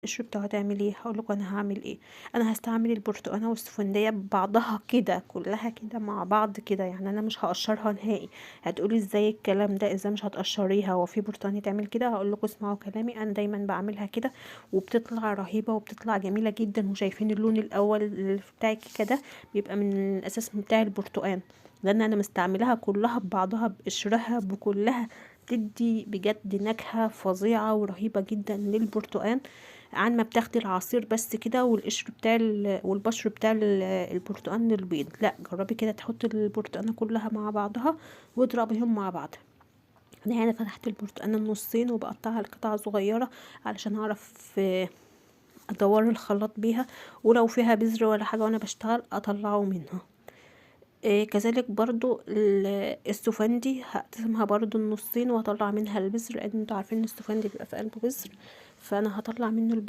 القشر بتاعه هتعمل ايه؟ هقول لكم انا هعمل ايه. انا هستعمل البرتقانه والسفنديه ببعضها كده، كلها كده مع بعض كده، يعني انا مش هقشرها نهائي. هتقولي ازاي الكلام ده، ازاي مش هتقشريها، هو في برتقانه تعمل كده؟ هقول لكم اسمعوا كلامي، انا دايما بعملها كده وبتطلع رهيبة وبتطلع جميلة جدا. وشايفين اللون الاول بتاع الكيكه ده بيبقى من الاساس بتاع البرتقان، لان انا مستعملها كلها ببعضها بقشرها بكلها، بتدي بجد نكهة فظيعة ورهيبه جدا للبرتقان، عن ما بتاخدي العصير بس كده والقشر بتاع والبشر بتاع البرتقان البيض. لا جربي كده تحطي البرتقانه كلها مع بعضها واضربيهم مع بعض. انا هنا فتحت البرتقانه النصين وبقطعها لقطع صغيرة علشان اعرف ادور الخلاط بيها، ولو فيها بذر ولا حاجة وانا بشتغل اطلعه منها. كذلك برضو السفندي هقسمها برضو النصين واطلع منها البذر، لان انتوا عارفين ان السفندي بيبقى في قلبه بذر، فانا هطلع منه البذر.